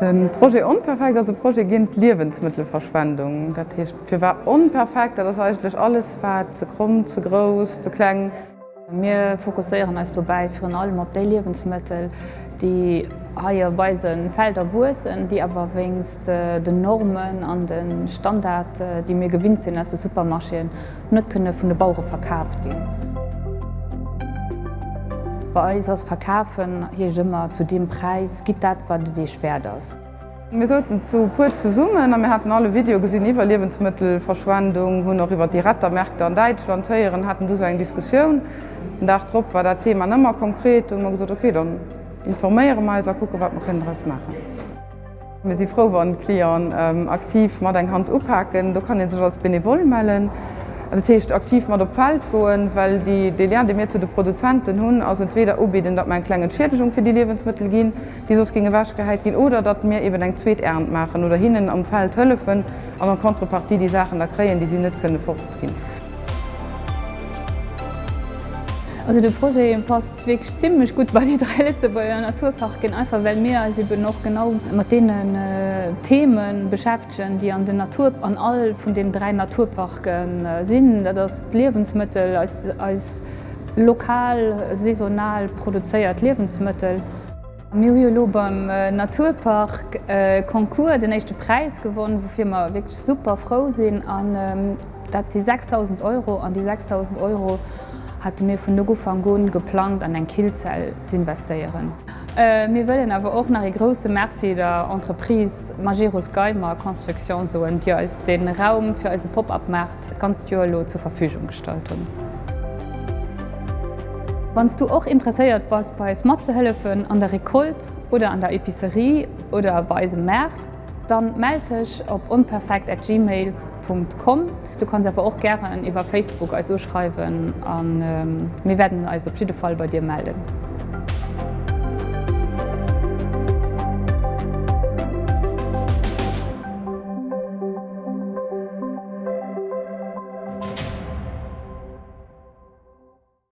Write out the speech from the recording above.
De Projet Onperfekt ass e Projet géint d'Liewensmëttelverschwendung. Dat heescht, firwat onperfekt? Dat ass eigentlech alles, wat ze kromm, ze grouss, ze kleng. Mir fokusséieren eis dobäi virun allem op déi Liewensmëttel, déi hei op eise Felder wuessen, déi awer wéinst den Normen an de Standard, déi mir gewinnt sinn aus de Supermarchéen, net kënne vun de Bauere verkaaft ginn. Bei eis ass verkafen heescht ëmmer zu deem Präis, gitt dat wat et iech wäert ass. Mir souzen zu puer zesummen a mir haten all e Video gesinn iwwer Liewensmëttelverschwendung, hunn och iwwer déi Rettermärkte an Däitschland héieren, haten du sou eng Diskussioun. Den Dag drop war dat Thema nëmmer konkret, do hu mer gesot, ok, dann informéiere mer eis a kucke wat mer kënnen draus maachen. Mir si frou wann d'Clienten aktiv mat eng Hand upaken. Do kann ee sech als Benevole mellen, dat heescht aktiv mat op d'Feld goen, well déi, dee Lien dee mir zu de Produzenten hunn, ass entweder ubidden, datt mer eng kleng Entschiedegung fir déi Liewensmëttel ginn, déi soss géing ewechgehäit ginn, oder datt mir eben eng zweet Ernt maachen oder hinnen am Feld hëllefen an en contrepartie déi Saachen da kréien, déi si net kënne fortginn. Also de Projet passt wierklech zimlech gutt bei déi 3 Lëtzebuerger Naturparken, einfach well mir eis eben och genau mat deenen Theme beschäftegen, déi an den Natur, an all vun den 3 Naturparke sinn. Dat ass d'Liewensmëttel, eis, eis lokal, saisonal produzéiert Liewensmëttel. Mir hu jo elo beim Naturpark Concours den éischte Präis gewonn, woufir mer wierklech super frou sinn. An dat si 6.000 Euro. An déi 6.000 Euro hate mir vun Ufank un geplangt an eng Killzell z'investéieren. Mir wëllen awer och nach ee grousse Merci der Entreprise Majerus Geimer Construction soen, déi eis de Raum fir eise Pop-up-Maart d'ganzt Joer elo zur Verfügung gestallt hunn. Wann s du och interesséiert bass bei eis matzehëllefen an der Recolte oder an der Epicerie oder bei eisem Maart, dann mellt dech op onperfekt at gmail Punkt com. Du kanns awer och gären iwwer Facebook eis uschreiwen an mir werden eis op jidde Fall bei dir melden.